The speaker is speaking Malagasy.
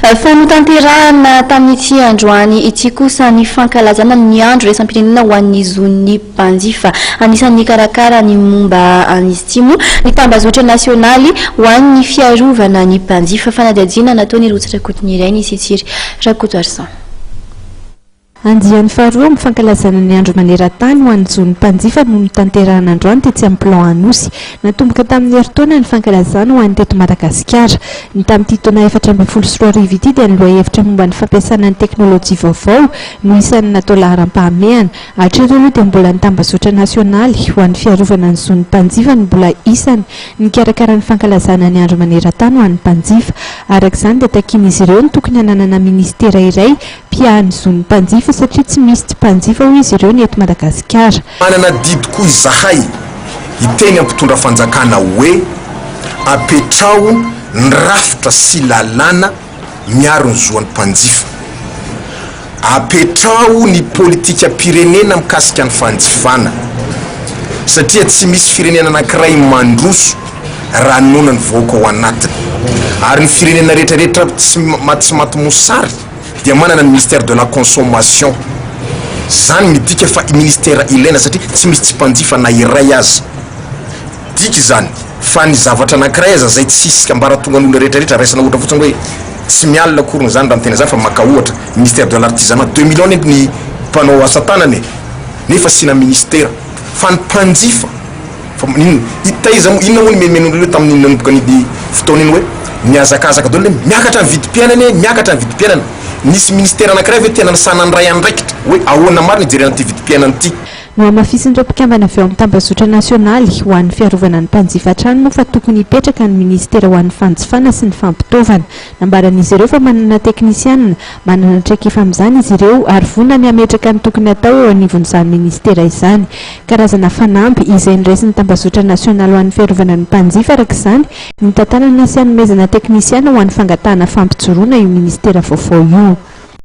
Fa notanterahana tamin'ity androany ity kosa ny fankalazana ny andro iraisam-pirenena ho an'ny zon'ny mpanjifa. Anisan'ny nikarakara ny momba an'izy ity moa ny tambazotra nasionaly ho an'ny fiarovana ny mpanjifa. Fanadihadiana nataon'i Rotsy Rakotonirainy sy Tsiry Rakotoarison. Andiany faharoa amin'ny fankalazana ny andro maneran-tany ho an'ny zon'ny mpanjifa no notanterahana androany tetsy amin'ny Plan Anosy. Natomboka tamin'ny herintaona ny fankalazana ho an'ny teto Madagasikara. Ny tamin'ity taona 2014 ity dia ny lohahevitra momba ny fampiasana ny teknolojia vaovao no isan'ny natao laharam-pahamehana. Hatreto aloha dia mbola ny tambazotra nasionaly ho an'ny fiarovana ny zon'ny mpanjifa no mbola isany nikarakara ny fankalazana ny andro maneran-tany ho an'ny mpanjifa. Araka izany dia takian'izy ireo ny tokony hananana minisitera iray mpiahy ny zon'ny mpanjifa satria tsy misy tsy mpanjifa hoy izy ireo ny eto Madagasikara. Manana adidy koa izahay hiteny amin'ny mpitondra fanjakana hoe apetraho ny rafitra sy lalàna miaro ny zoan'ny mpanjifa. Apetraho ny politikam-pirenena mikasika ny fanjifana satria tsy misy firenena anankiray mandroso raha noana ny vahoaka ao anatiny. Ary ny firenena rehetra rehetra tsy tsy maty mosary dia manana ny ministère de la consommation. Zany midika fa ministère ilaina satria tsy misy tsy mpanjifa na iray aza. Dika izany fa ny zavatra anankiray aza zay tsisy ambaratongan'olona rehetra rehetra raisina ohatra fotsiny hoe tsy mialona akoriny zany raha miteny an'zany fa maka ohatra ministère de l'artisanat deux millions anie ny mpanao asa tanana e nefa asiana ministera fa ny mpanjifa fa inona taiza moa inona moa ny menomenon'olona tamin'iny nanomboka an'iny fotoana iny hoe mihazakazaka daholo hoe miakatra ny vidim-piainana e miakatra ny vidim-piainana nisy ministera anankiray ve tena nisahy nandray andraikitra hoe ahoana marina hijerena an'ity vidim-piainana ity. Nohamafisin'ireo mpikambana avy ao amin'ny tambazotra nasionaly ho an'ny fiarovana ny mpanjifa hatrany moa fa tokony hipetraka ny minisitera ho an'ny fanjifana sy ny fampitaovana. Nambaran'izy ireo fa manana teknisianina manana traikefa amin'izany izy ireo ary vonona ny hametraka ny tokony hatao eo anivon'izany minisitera izany. Karazana fanamby izay noraisin'ny tambazotra nasionaly ho an'ny fiarovana ny mpanjifa araka izany ny hitantanana sy hanomezana teknisiana ho an'ny fangatahana fampijoroana io minisitera vaovao io.